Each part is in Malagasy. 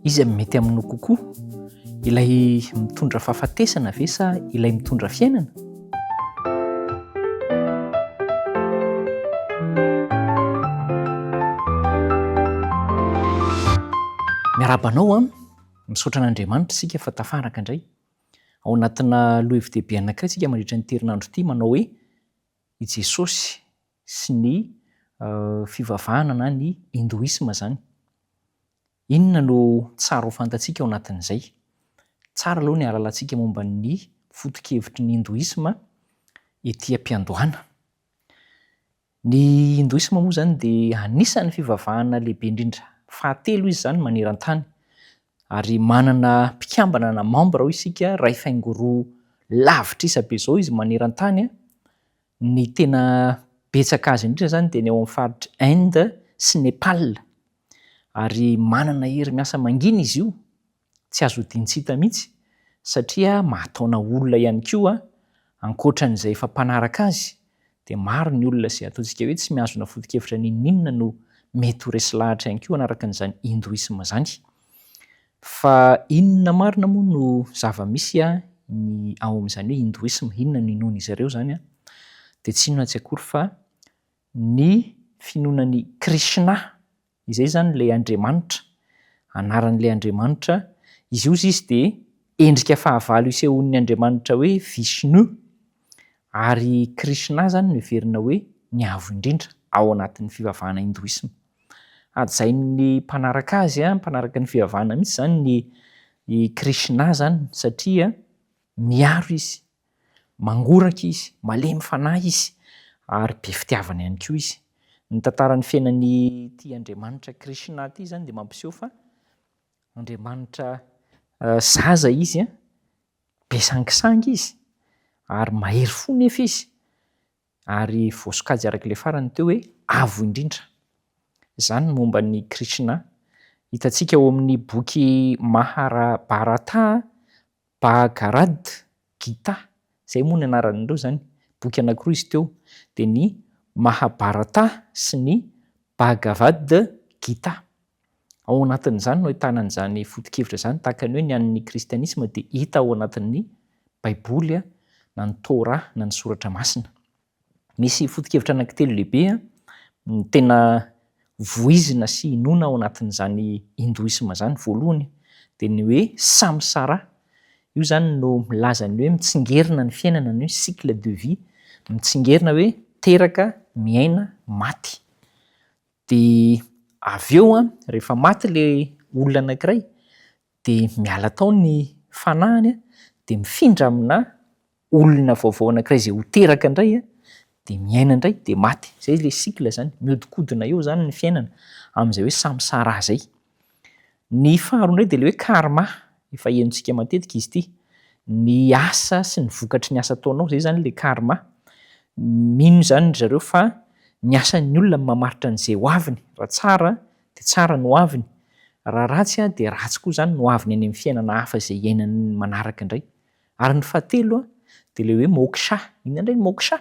Iza no mety aminao kokoa? Ilay mitondra fahafatesana ve sa ilay mitondra fiainana? Miarahaba anao an! Misaotra an'Andriamanitra isika fa tafaraka indray. Ao anatina lohahevi-dehibe anankiray isika mandritra an'ity herinandro ity manao hoe i Jesosy sy ny fivavahana na ny Hindoisma izany. Inona no tsara ho fantatsika ao anatin'izay? Tsara aloha ny hahalalantsika momba ny foto-kevitry ny Hindoisma ety am-piandohana. Ny Hindoisma moa izany dia anisan'ny fivavahana lehibe indrindra fahatelo izy izany maneran-tany ary manana mpikambana na membre hoy isika iray faingo roa lavitrisa be izao izy maneran-tany. Ny tena betsaka azy indrindra izany dia ny ao amin'ny faritr'i Inde sy Nepal. Ary manana hery miasa mangina izy io, tsy azo odian-tsy hita mihitsy, satria mahataona olona ihany koa, ankoatra an'izay efa mpanaraka azy, dia maro ny olona izay ataontsika hoe tsy mihazona foto-kevitra n'inon'inona no mety ho resy lahatra ihany koa hanaraka an'izany Hindoisme izany. Fa inona marina moa no zava-misy ny ao amin'izany hoe Hindoisme, inona no inoan'izy ireo izany? Dia tsy inona tsy akory fa ny finoana an'i Krishna, izay izany ilay Andriamanitra, anaran'ilay Andriamanitra, izy io izy dia endrika fahavalo isehoan'ny Andriamanitra hoe Vishnu, ary Krishna izany no heverina hoe ny avo indrindra ao anatin'ny fivavahana hindoisma. Hajain'ny mpanaraka azy, mpanaraka ny fivavahana mihitsy izany ny i Krishna izany satria miaro izy, Mangoraka izy, malemy fanahy izy, ary be fitiavana ihany koa izy. Ny tantaran'ny fiainan'ity Andriamanitra Krishna ity izany dia mampiseho fa Andriamanitra zaza izy, be sangisangy izy, ary mahery fo nefa izy, ary voasokajy araka ilay farany teo hoe avo indrindra. Izany ny momba an'i Krishna. Hitantsika ao amin'ny boky Maharabharata Bhagavad Gita, izay moa ny anaran'ireo izany, boky anankiroa izy teo, dia ny Mahabharata sy ny Bhagavad Gita. Ao anatin'izany no ahitana an'izany foto-kevitra izany, tahaka ny hoe ny an'ny kristianisma dia hita ao anatin'ny Baiboly na ny Torah na ny Soratra Masina. Misy foto-kevitra anankitelo lehibe no tena voizina sy inoana ao anatin'izany hindoisma izany. Voalohany dia ny hoe samsara, io izany no milaza ny hoe mitsingerina ny fiainana, ny hoe cycle de vie, mitsingerina hoe teraka, miaina, maty. Dia avy eo an, rehefa maty ilay olona anankiray dia miala tao ny fanahiny dia mifindra amina olona vaovao anankiray izay ho teraka indray dia miaina indray dia maty. Izay ilay cycle izany, mihodinkodina eo izany ny fiainana amin'izay hoe samsara izay. Ny faharoa indray dia ilay hoe karma, efa henontsika matetika izy ity, ny asa sy ny vokatry ny asa ataonao, izay izany ilay karma. Mino izany ry zareo fa ny asan'ny olona no mamaritra an'izay ho aviny, raha tsara dia tsara ny ho aviny, raha ratsy dia ratsy koa izany ny ho aviny any amin'ny fiainana hafa izay hiainany manaraka indray. Ary ny fahatelo dia ilay hoe moksha, inona indray ny moksha?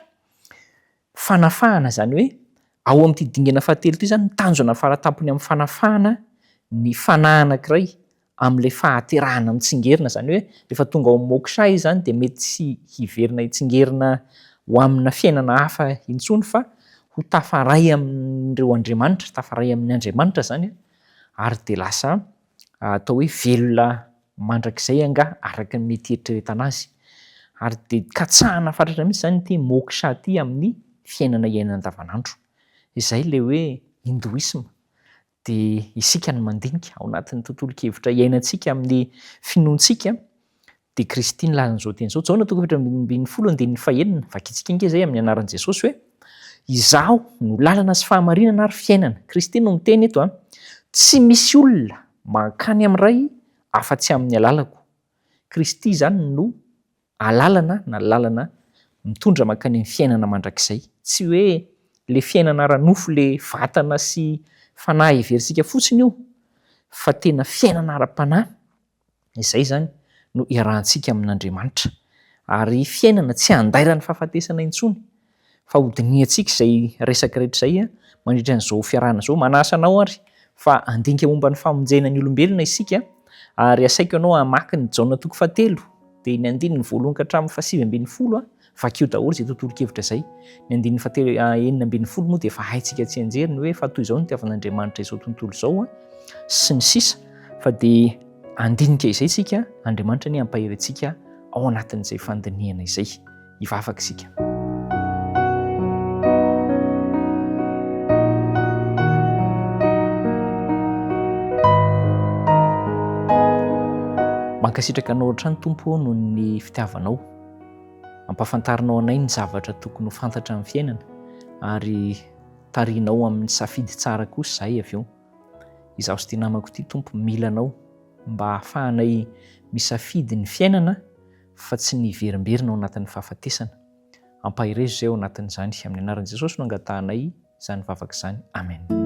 Fanafahana, izany hoe ao amin'ity dingana fahatelo ity izany ny tanjona faratampony amin'ny fanafahana ny fanahy anankiray amin'ilay fahaterahana mitsingerina, izany hoe rehefa tonga ao amin'ny moksha izy izany dia mety tsy hiverina hitsingerina ho amina fiainana hafa intsony fa ho tafaray amin'ireo andriamanitra, tafaray amin'ny Andriamanitra izany ary dia lasa atao hoe velona mandrakizay angaha araka ny mety hieritreretana azy. Ary dia katsahana fatratra mihitsy izany ity moksha ity amin'ny fiainana iainana andavanandro. Izay ilay hoe hindoisma. Dia isika no mandinika ao anatin'ny tontolon-kevitra iainantsika amin'ny finoantsika dia Kristy nilaza an'izao teny izao, Jaona toko 14 andininy fahenina, vakintsika ange izay amin'ny anaran'i Jesosy hoe, Izaho no lalana sy fahamarinana ary fiainana. Kristy no miteny eto an, tsy misy olona mankany amin'ny Ray afa-tsy amin'ny alalako. Kristy izany no alalana na lalana mitondra mankany amin'ny fiainana mandrakizay. Tsy hoe le fiainana ara-nofo le vatana sy fanahy heverintsika fotsiny io fa tena fiainana ara-panahy. Izay izany no iarahantsika amin'Andriamanitra. Ary fiainana tsy handairan'ny fahafatesana intsony, fa hodinihantsika izay resaka rehetra izay mandritra an'izao fiarahana izao. Manasa anao ary Fa handinika momba ny famonjena ny olombelona isika ary asaiko ianao hamaky ny Jaona toko fahatelo dia ny andininy voalohany ka hatramin'ny fahasivy 12, vakio daholo izay tontolon-kevitra izay. Ny andininy fahatelo 16 moa dia efa haintsika tsianjery ny hoe fa toy izao no nitiavan'Andriamanitra izao tontolo izao sy ny sisa fa dia handinika izay isika, Andriamanitra anie hampahery antsika ao anatin'izay fandinihana izay. Hivavaka isika. Mankasitraka anao hatrany Tompo ô noho ny fitiavanao. Ampahafantarinao anay ny zavatra tokony ho fantatra amin'ny fiainana ary tarihinao amin'ny safidy tsara kosa izahay avy eo. Izaho sy ity namako ity Tompo mila anao mba hahafahanay misafidy ny fiainana fa tsy ny hiverimberina ao anatin'ny fahafatesana. Ampaherezo izay ao anatin'izany. Amin'ny anaran'i Jesosy no angatahanay izany vavaka izany. Amen.